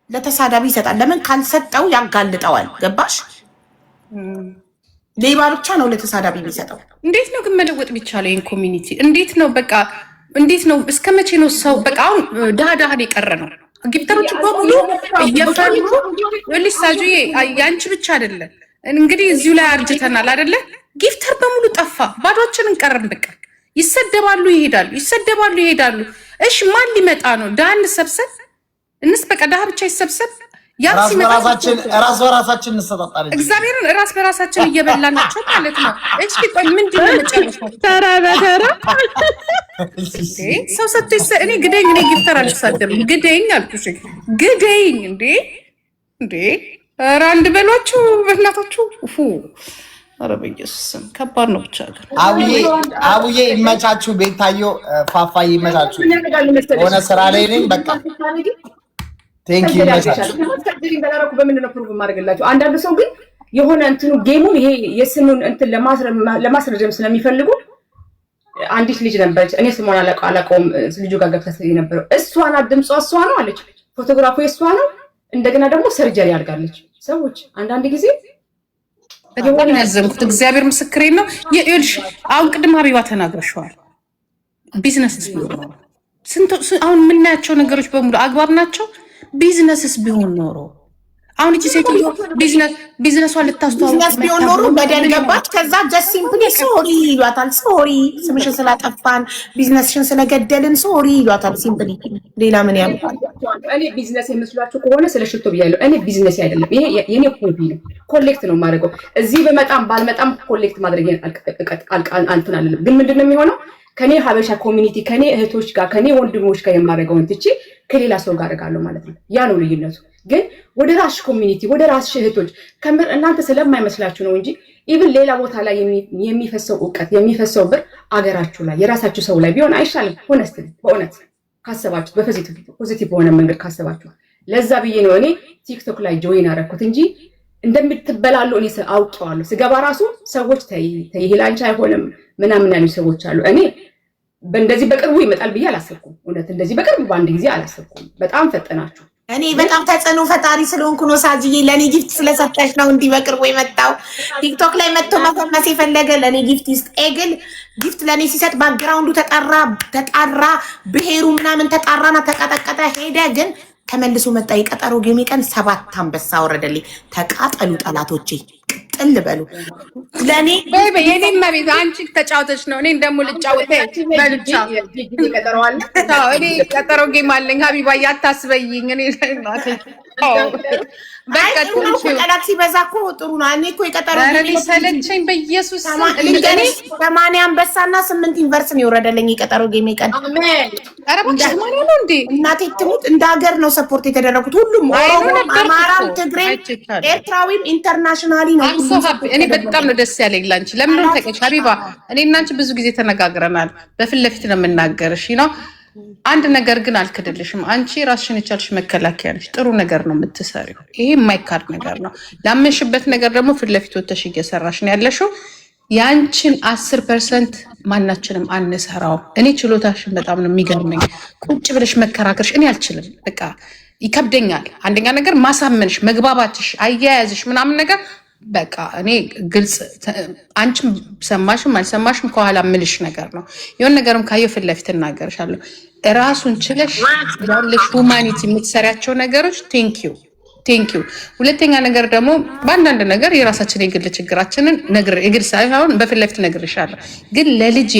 ለተሳዳቢ ይሰጣል። ለምን ካልሰጠው ያጋልጠዋል። ገባሽ? ሌባ ብቻ ነው ለተሳዳቢ የሚሰጠው። እንዴት ነው ግን መለወጥ ቢቻለው ይህን community? እንዴት ነው በቃ እንዴት ነው እስከ መቼ ነው ሰው በቃ አሁን ድሃ ድሃ የቀረ ነው። Gifter ኦች በሙሉ እየፈሩ ልጅ ሳጁዬ፣ ያንቺ ብቻ አይደለም እንግዲህ እዚሁ ላይ አርጅተናል አይደለ? Gifter በሙሉ ጠፋ፣ ባዶችንን ቀረን። በቃ ይሰደባሉ፣ ይሄዳሉ፣ ይሰደባሉ፣ ይሄዳሉ። እሺ ማን ሊመጣ ነው? ድሃ እንሰብሰብ እንስ በቃ ድሃ ብቻ ይሰብሰብ። ራስ በራሳችን እንሰጣጣለን። እግዚአብሔርን ራስ በራሳችን እየበላናቸው ማለት ነው። እሺ ቆይ ምንድን ነው መጨረሻው? ተራ በተራ። ሰው ሰጥቶ እኔ ግደኝ፣ እኔ gifter አልሳደብም። ግደኝ አልኩሽ፣ ግደኝ። እንዴ እንዴ፣ ኧረ አንድ በሏችሁ በእናታችሁ። ፉ ኧረ በኢየሱስ ስም ከባድ ነው። ብቻ ግን አቡዬ አቡዬ ይመቻችሁ። ቤታዮ ፋፋ ይመቻችሁ። ሆነ ስራ ላይ ነኝ። በቃ thank you፣ ይመቻችሁ። Surgery እንዳላረኩ በምንድን ነው prove የማደርግላቸው? አንዳንዱ ሰው ግን የሆነ እንትኑ game ኡን ይሄ የስሙን እንትን ለማስረጀም ስለሚፈልጉ አንዲት ልጅ ነበረች። እኔ ስሟን አላውቀውም። ልጁ ጋር ገብታ የነበረው እሷ ናት፣ ድምጿ እሷ ነው አለች። ፎቶግራፉ የእሷ ነው። እንደገና ደግሞ surgery አድርጋለች። ሰዎች አንዳንድ ጊዜ በጣም ያዘንኩት እግዚአብሔር ምስክሬ ነው። ይኸውልሽ አሁን ቅድም ሀቢባ ተናግረሸዋል። ቢዝነስስ ቢሆን ኖሮ ስንት አሁን የምናያቸው ነገሮች በሙሉ አግባብ ናቸው። ቢዝነስስ ቢሆን ኖሮ አሁን እቺ ሴትዮ ቢዝነሷን ልታስተዋውቅ ቢዝነስ ቢሆን ኖሮ በደል ገባች። ከዛ just simply sorry ይሏታል። Sorry ስምሽን ስላጠፋን ቢዝነስሽን ስለገደልን sorry ይሏታል። Simply ሌላ ምን ያምጣል? እኔ ቢዝነስ የመስሏችሁ ከሆነ ስለ ሽቶ ብያለሁ። እኔ ቢዝነስ አይደለም፣ ይሄ የኔ hobby ነው። Collect ነው የማደርገው። እዚህ በመጣም ባልመጣም collect ማድረግ እንትን አልልም። ግን ምንድን ነው የሚሆነው? ከኔ ሀበሻ community ከኔ እህቶች ጋር ከኔ ወንድሞች ጋር የማደርገውን ትቼ ከሌላ ሰው ጋር አደርጋለሁ ማለት ነው። ያ ነው ልዩነቱ። ግን ወደ ራስሽ community ወደ ራስሽ እህቶች ከምር እናንተ ስለማይመስላችሁ ነው እንጂ even ሌላ ቦታ ላይ የሚፈሰው እውቀት የሚፈሰው ብር አገራችሁ ላይ የራሳችሁ ሰው ላይ ቢሆን አይሻልም? Honestly በእውነት ካሰባችሁት በ positive በሆነ መንገድ ካሰባችሁ ለዛ ብዬ ነው እኔ ቲክቶክ ላይ join አደረኩት እንጂ እንደምትበላሉ እኔ አውቄዋለሁ። ስገባ ራሱ ሰዎች ተይ ተይ ይሄ ላንቺ አይሆንም ምናምን ያሉ ሰዎች አሉ። እኔ በእንደዚህ በቅርቡ ይመጣል ብዬ አላሰብኩም። እውነት እንደዚህ በቅርቡ በአንድ ጊዜ አላሰብኩም። በጣም ፈጠናችሁ። እኔ በጣም ተጽዕኖ ፈጣሪ ስለሆንኩ ነው ሳጅዬ፣ ለእኔ gift ስለሰጠሽ ነው እንዲህ በቅርቡ የመጣው። ቲክቶክ ላይ መጥቶ መፈመስ የፈለገ ለእኔ gift ይስጥ። ኤግል gift ለእኔ ሲሰጥ background ኡ ተጠራ ተጣራ፣ ብሔሩ ምናምን ተጣራና ተቀጠቀጠ ሄደ። ግን ተመልሶ መጣ። የቀጠሮ game ቀን ሰባት አንበሳ ወረደልኝ። ተቃጠሉ ጠላቶቼ፣ ቅጥል በሉ። ለእኔ የኔ ቤት አንቺ ተጫውተሽ ነው። እኔን ደግሞ ልጫወት በልቻ እኔ ቀጠሮ game አለኝ። ሀቢባ አታስበይኝ። እኔ በቃ ጠላት ሲበዛ እኮ ጥሩ ነው። እኔ እኮ የቀጠሮ ሰለቸኝ። በኢየሱስ 80 አንበሳና 8 universe ነው የወረደልኝ የቀጠሮ game ቀን። ኧረ እባክሽ 80 ነው እንዴ? እናቴ ትሙት እንደ ሀገር ነው support የተደረጉት። ሁሉም ኦሮሞ፣ አማራም፣ ትግሬም፣ ኤርትራዊም internationally ነው። እኔ በጣም ነው ደስ ያለኝ ላንቺ። ለምን ነው ታውቂያለሽ ሀቢባ፣ እኔ እና አንቺ ብዙ ጊዜ ተነጋግረናል። በፊት ለፊት ነው የምናገርሽ ነው። አንድ ነገር ግን አልክድልሽም። አንቺ ራስሽን የቻልሽ መከላከያ ነሽ። ጥሩ ነገር ነው የምትሰሪው። ይሄ የማይካድ ነገር ነው። ላመንሽበት ነገር ደግሞ ፊት ለፊት ወተሽ እየሰራሽ ነው ያለሽው። የአንቺን 10% ማናችንም አንሰራውም። እኔ ችሎታሽን በጣም ነው የሚገርመኝ። ቁጭ ብለሽ መከራከርሽ እኔ አልችልም። በቃ ይከብደኛል። አንደኛ ነገር ማሳመንሽ፣ መግባባትሽ፣ አያያዝሽ ምናምን ነገር በቃ እኔ ግልጽ አንቺም ሰማሽም አልሰማሽም ከኋላ ምልሽ ነገር ነው። የሆነ ነገርም ካየሁ ፊት ለፊት እናገርሻለሁ። ራሱን ችለሽ ያለሽ humanity የምትሰሪያቸው ነገሮች thank you, thank you። ሁለተኛ ነገር ደግሞ በአንዳንድ ነገር የራሳችን የግል ችግራችንን የግል ሳይሆን በፊት ለፊት ነግሬሻለሁ። ግን ለልጄ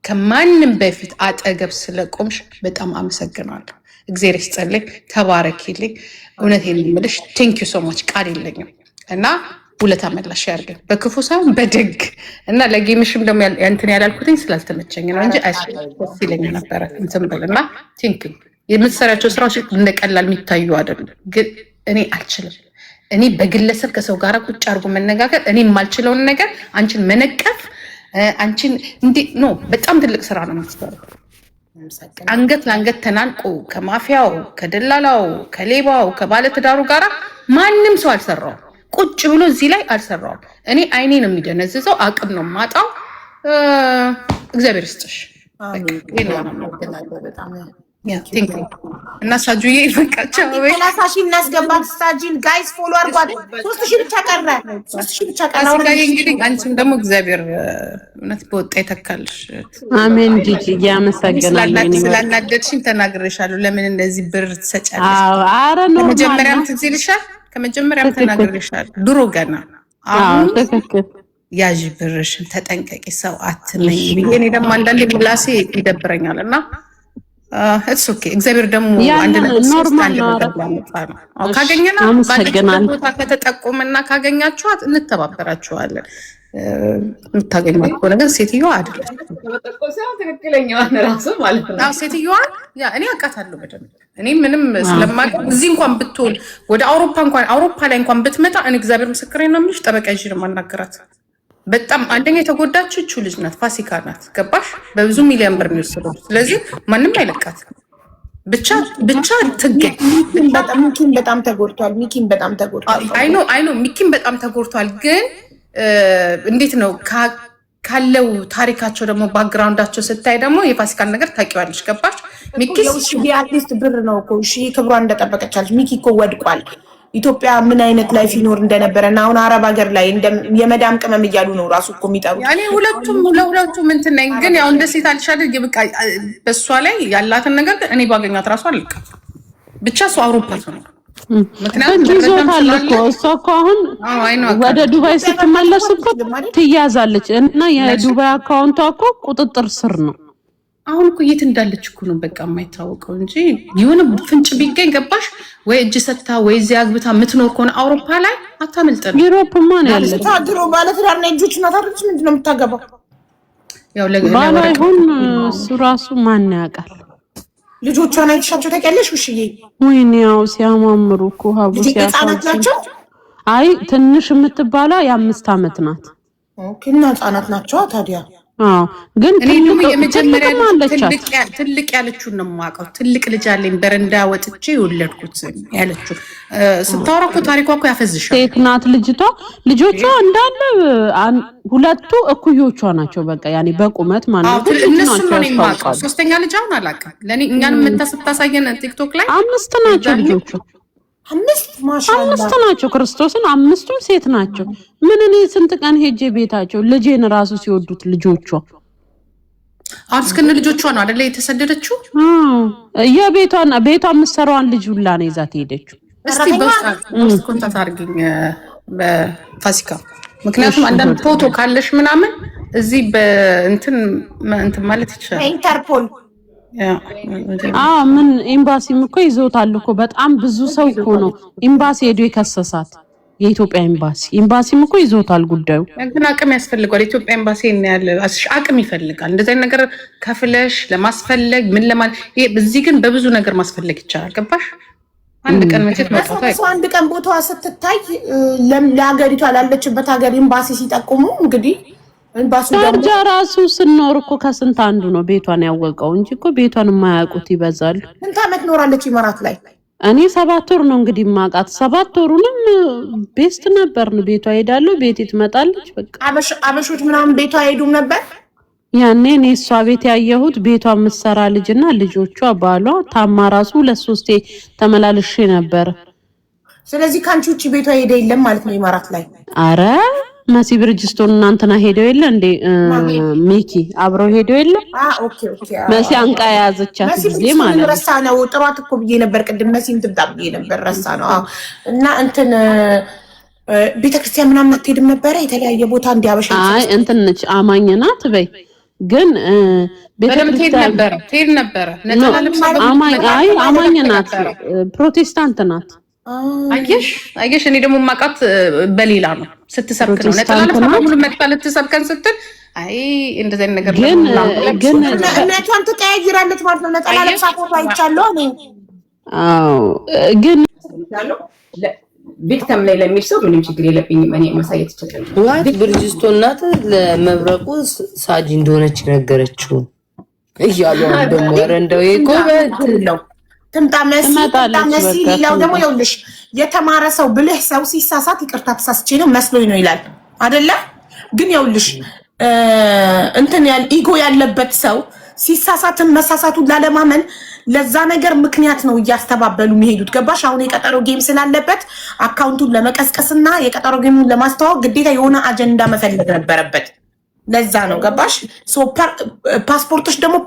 ከማንም በፊት አጠገብ ስለቆምሽ በጣም አመሰግናለሁ። እግዜር ይስጥልኝ፣ ተባረኪልኝ። እውነቴን የምልሽ thank you so much፣ ቃል የለኝም እና ውለታ መላሽ ያድርገን በክፉ ሳይሆን በደግ። እና ለ game ሽም ደግሞ እንትን ያላልኩትኝ ስላልተመቸኝ ነው እንጂ ደስ ይለኝ ነበረ እንትን ብል። እና thank you፣ የምትሰሪያቸው ስራዎች እንደ ቀላል የሚታዩ አይደሉም፣ ግን እኔ አልችልም። እኔ በግለሰብ ከሰው ጋር ቁጭ አድርጎ መነጋገር እኔ የማልችለውን ነገር አንቺን መነቀፍ አንቺን እንዴ no፣ በጣም ትልቅ ስራ ነው የምትሰሪው። አንገት ለአንገት ተናንቆ ከማፊያው፣ ከደላላው፣ ከሌባው፣ ከባለትዳሩ ጋራ ማንም ሰው አልሰራውም። ቁጭ ብሎ እዚህ ላይ አልሰራውም። እኔ አይኔ ነው የሚደነዝዘው፣ አቅም ነው የማጣው። እግዚአብሔር ይስጥሽ። Thank you። እና ሳጁዬ ይበቃቸው ወይ? 30,000 እናስገባት። ሳጂን guys follow አድርጓት። 3,000 ብቻ ቀረ። 3,000 ብቻ ቀረ። ፋሲካዬ እንግዲህ አንቺም ደግሞ እግዚአብሔር እውነት በወጣ ይተካልሽ። አሜን። ጂጂ እያመሰግናለሁ። ስላናደድሽኝ ተናግሬሻለሁ። ለምን እንደዚህ ብር ትሰጫለሽ? አረ normal ከመጀመሪያም ትዝ ይልሻል። ከመጀመሪያም ተናግሬሻለሁ ድሮ ገና። አሁን ትክክል። ያዥ ብርሽን፣ ተጠንቀቂ፣ ሰው አትመኝ ብዬ። እኔ ደግሞ አንዳንዴ ምላሴ ይደብረኛል እና it's okay። እግዚአብሔር ደግሞ አንድ ነገር ሶስት አንድ ነገር ሊያመጣ ነው። ካገኘና ባለችበት ቦታ ከተጠቆምና ካገኛችኋት እንተባበራችኋለን። የምታገኟት ከሆነ ግን ሴትዮዋ አይደለችም። ትክክለኛዋን ራሱ ማለት ነው። ሴትዮዋን yeah፣ እኔ አውቃታለሁ በደንብ። እኔ ምንም ስለማውቅ እዚህ እንኳን ብትሆን፣ ወደ አውሮፓ እንኳን፣ አውሮፓ ላይ እንኳን ብትመጣ እኔ እግዚአብሔር ምስክሬ ነው የምልሽ ጠበቃ ይዤ ነው የማናገራት። በጣም አንደኛ የተጎዳችው እቹ ልጅ ናት፣ ፋሲካ ናት። ገባሽ? በብዙ ሚሊዮን ብር ነው የወሰደው። ስለዚህ ማንም አይለቃት። ብቻ ብቻ ትገኝ። ሚኪን በጣም ተጎድቷል። ሚኪን በጣም ተጎድቷል። I know, I know፣ ሚኪን በጣም ተጎድቷል። ግን እንዴት ነው ካለው ታሪካቸው ደግሞ background ኣቸው ስታይ ደግሞ የፋሲካን ነገር ታውቂዋለሽ። ገባሽ? ሚኪስ at least ብር ነው እኮ፣ እሺ ክብሯን እንደጠበቀች አለች። ሚኪ እኮ ወድቋል። ኢትዮጵያ ምን አይነት life ይኖር እንደነበረ እና አሁን አረብ ሀገር ላይ የመዳም ቅመም እያሉ ነው ራሱ እኮ የሚጠሩት። እኔ ሁለቱም ለሁለቱም እንትን ነኝ፣ ግን ያው እንደ ሴት አልሻለ በቃ በእሷ ላይ ያላትን ነገር ግን እኔ ባገኛት ራሱ አልቃት። ብቻ እሱ አውሮፓ ነው። ምክንያቱም ይዞታል እኮ፣ እሷ እኮ አሁን ወደ ዱባይ ስትመለስ እኮ ትያዛለች እና የዱባይ account ቷ እኮ ቁጥጥር ስር ነው። አሁን እኮ የት እንዳለች እኮ ነው በቃ የማይታወቀው እንጂ የሆነ ፍንጭ ቢገኝ፣ ገባሽ ወይ፣ እጅ ሰጥታ ወይ እዚያ አግብታ የምትኖር ከሆነ አውሮፓ ላይ አታመልጥም። Europe ማ ነው ያለችው። ድሮ ባለትዳር እና ልጆች እናት አይደለች? ምንድን ነው የምታገባው? ያው ባሏ ይሁን እሱ ራሱ ማን ያውቃል? ልጆቿን አይተሻቸው ታውቂያለሽ? ውሽዬ? ወይኔ ያው ሲያማምሩ እኮ ሀቡ። ህጻናት ናቸው። አይ፣ ትንሽ የምትባለው የ5 ዓመት ናት። Okay፣ እና ህጻናት ናቸው ታዲያ። አዎ፣ ግን እኔ ደግሞ የመጀመሪያ ትልቅም አለቻት። ትልቅ ያለችውን ነው የማውቀው። ትልቅ ልጅ አለኝ በረንዳ ወጥቼ የወለድኩት ያለችው ስታወራ እኮ ታሪኳ እኮ ያፈዝሻል። ሴት ናት ልጅቷ። ልጆቿ እንዳለ ሁለቱ እኩዮቿ ናቸው። በቃ ያኔ በቁመት ማለት ነው። ትልቅ እነሱን ናቸው፣ ነው እኔ የማውቀው። ያስታውቃሉ። ሶስተኛ ልጅ አሁን አላውቅም። ለእኔ እኛን መታ ስታሳየን ቲክቶክ ላይ አምስት ናቸው ልጆቹ። አምስት፣ ማሻአላ። አምስት ናቸው። ክርስቶስን አምስቱም ሴት ናቸው። ምን እኔ ስንት ቀን ሄጄ ቤታቸው ልጄን ራሱ ሲወዱት ልጆቿ። አሁን እስከነ ልጆቿ ነው አደለ የተሰደደችው? አዎ፣ የቤቷን ቤቷ የምትሰራዋን ልጅ ሁላ ነው ይዛት ሄደችው። እስቲ በውስጥ contact አድርጊኝ በፋሲካ፣ ምክንያቱም አንዳንድ ፎቶ ካለሽ ምናምን እዚህ በእንትን እንትን ማለት ይቻላል። ኢንተርፖል። አዎ፣ ምን ኤምባሲም እኮ ይዞታል እኮ። በጣም ብዙ ሰው እኮ ነው ኤምባሲ ሄዶ የከሰሳት። የኢትዮጵያ ኤምባሲ፣ ኤምባሲም እኮ ይዞታል ጉዳዩ። ግን አቅም ያስፈልገዋል። የኢትዮጵያ ኤምባሲ ያለ አቅም ይፈልጋል። እንደዚህ አይነት ነገር ከፍለሽ ለማስፈለግ ምን ለማለት፣ እዚህ ግን በብዙ ነገር ማስፈለግ ይቻላል። ገባሽ? አንድ ቀን መቼት መጥፋቱ ሰው አንድ ቀን ቦታዋ ስትታይ ለሀገሪቷ ላለችበት ሀገር ኤምባሲ ሲጠቁሙ እንግዲህ ኤምባሲው ደግሞ ሻርጃ ራሱ ስኖር እኮ ከስንት አንዱ ነው ቤቷን ያወቀው እንጂ እኮ ቤቷን የማያውቁት ይበዛሉ። ስንት ዓመት ኖራለች ኢማራት ላይ? እኔ 7 ወር ነው እንግዲህ የማውቃት። 7 ወሩንም best ነበርን። ቤቷ ሄዳለሁ፣ ቤቴ ትመጣለች። በቃ። አበሾች ምናምን ቤቷ አይሄዱም ነበር። ያኔ እኔ እሷ ቤት ያየሁት ቤቷ የምትሰራ ልጅና ልጆቿ፣ ባሏ። ታማ ራሱ ሁለት ሶስቴ ተመላልሼ ነበር። ስለዚህ ከአንቺ ውጭ ቤቷ ሄደ የለም ማለት ነው ኢማራት ላይ። አረ መሲ ብርጅስቶን እናንተና ሄደው የለ እንዴ? ሚኪ አብረው ሄደው የለ? Okay። መሲ አንቃ የያዘቻት መሲ ጊዜ ማለት ነው። ረሳ ነው፣ ጥሯት እኮ ብዬ ነበር ቅድም፣ መሲም ትምጣ ብዬ ነበር፣ ረሳ ነው። አዎ። እና እንትን ቤተክርስቲያን ምናምን አትሄድም ነበረ የተለያየ ቦታ እንዲያበሻ? አይ፣ እንትን ነች፣ አማኝ ናት በይ፣ ግን በደምብ ትሄድ ቤተክርስቲያን ነበረ፣ ትሄድ ነበረ። ነጠላ ለብሳ አማኝ፣ አይ አማኝ ናት፣ ፕሮቴስታንት ናት። አየሽ፣ አየሽ፣ እኔ ደግሞ የማውቃት በሌላ ነው፣ ስትሰብክ ነው። ነጠላ ፕሮቴስታንት ለብሳ ናት። በሙሉ መጥታ ልትሰብከን ስትል አይ እንደዚህ አይነት ነገር ግን ግን እምነቷን ትቀያይራለች ማለት ነው። ነጠላ ለብሳ ፎቶ አይቻለሁ እኔ። አዎ ግን Victim ላይ ለሚል ሰው ምንም ችግር የለብኝም። እኔ ማሳየት ይችላል። What፣ ብርጅስቶን ናት ለመብረቁ ሳጂ እንደሆነች ነገረችው እያሉ አሁን ደግሞ ኧረ እንደው ይሄ እኮ ትምጣ መሲ፣ ትምጣ። ትመጣለች፣ መሲ። በቃ ሌላው ደግሞ ትምጣ። ይኸውልሽ የተማረ ሰው፣ ብልህ ሰው ሲሳሳት ይቅርታ ተሳስቼ ነው፣ መስሎኝ ነው ይላል አይደለ? ግን ይኸውልሽ እንትን ያል ego ያለበት ሰው ሲሳሳትን መሳሳቱን ላለማመን ለዛ ነገር ምክንያት ነው እያስተባበሉ የሚሄዱት። ገባሽ? አሁን የቀጠሮ game ስላለበት account ኡን ለመቀስቀስና የቀጠሮ game ኡን ለማስተዋወቅ ግዴታ የሆነ አጀንዳ መፈለግ ነበረበት። ለዛ ነው፣ ገባሽ? ፓስፖርቶች ደግሞ